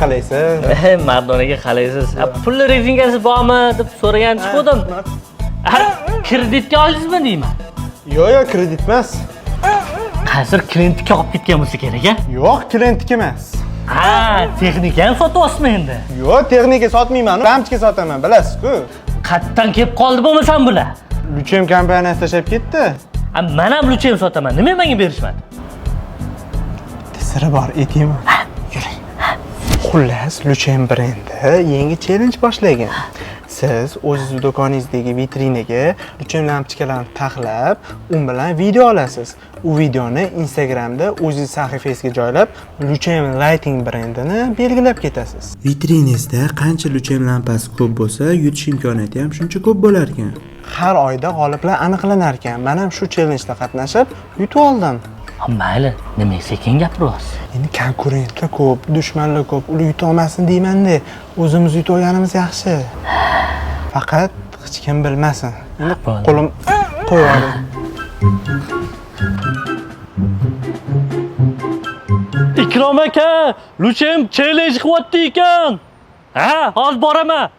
Qalaysiz? Mardonaga qalaysiz? Pulli rezinkasi bormi deb so'ragan chiquvdim. Kreditga oldingizmi deyman. Yo'q, yo'q, kredit emas. Qaysidir klientga olib ketgan bo'lsa kerak, a? Yo'q, klientniki emas. Ha, texnika ham sotyapsizmi endi? Yo'q, texnika sotmayman, lampochka sotaman, bilasiz-ku. Qayerdan kelib qoldi bo'lmasam bular? Lucem kompaniyasi tashlab ketdi. Ha, men ham Lucem sotaman. Nima menga berishmadi? Siri bor, aytaymi? Yuring. Xullas, Lucem brendi yangi challenge boshlagan. Siz o'zingiz do'koningizdagi vitrinaga Lucem lampochkalarini taxlab, u bilan video olasiz. U videoni Instagramda o'zingiz sahifangizga joylab, Lucem Lighting brendini belgilab ketasiz. Vitrinangizda qancha Lucem lampasi ko'p bo'lsa, yutish imkoniyati ham shuncha ko'p bo'lar ekan. Har oyda g'oliblar aniqlanar ekan. Men ham shu challenge'da qatnashib, yutib oldim. Ha, mayli, nimaga sekin gapiryapsiz? Endi konkurentlar ko'p, dushmanlar ko'p, ular yuta olmasin deyman-da. O'zimiz yutib olganimiz yaxshi. Faqat hech kim bilmasin. Endi Bo'ldi. qo'lim qo'yib oling. Ikrom aka, Lucem challenge qilyapti ekan. Ha, hozir boraman.